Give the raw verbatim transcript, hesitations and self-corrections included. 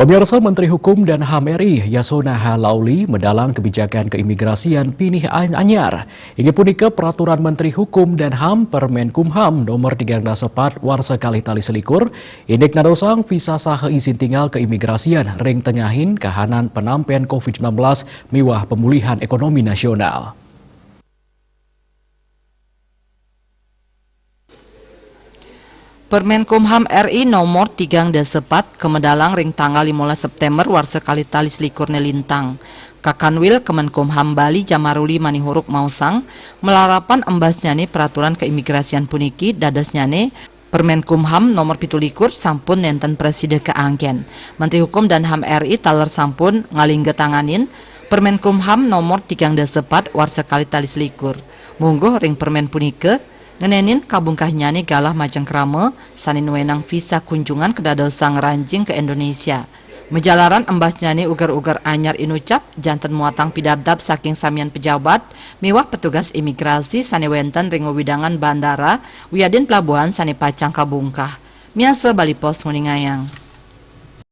Pemirsa, Menteri Hukum dan HAM R I Yasona H Lauli medalang kebijakan keimigrasian pinih anyar. Inggih punika Peraturan Menteri Hukum dan HAM, Permenkumham nomor tigang dasa pat warsa kalih tali selikur, indik nadosang visa saha izin tinggal keimigrasian ring tengahin kahanan penampen covid sembilan belas miwah pemulihan ekonomi nasional. Permenkumham R I nomor tigang dasa pat kamedalang ring tanggal limolas September warsa kalih tali selikur ne lintang. Kakanwil Kemenkumham Bali Jamaruli Manihuruk maosang, malarapan embasnyane peraturan keimigrasian puniki dadosnyane Permenkumham nomor pitu likur sampun nenten prasida kaanggen. Menteri Hukum dan HAM R I taler sampun ngalingga tanganin Permenkumham nomor tigang dasa pat warsa kalih tali selikur. Mungguh ring permen punika, ngenenin kabungkahnyane galah majeng krama sane nuenang visa kunjungan kadadosang ngranjing ka Indonesia. Majalaran embasnyane uger-uger anyar inucap janten muatang pidabdab saking samian pejabat miwah petugas imigrasi sane wenten ring wewidangan bandara wiadin pelabuhan sane pacang kabungkah. Miasa Bali Post nguningayang.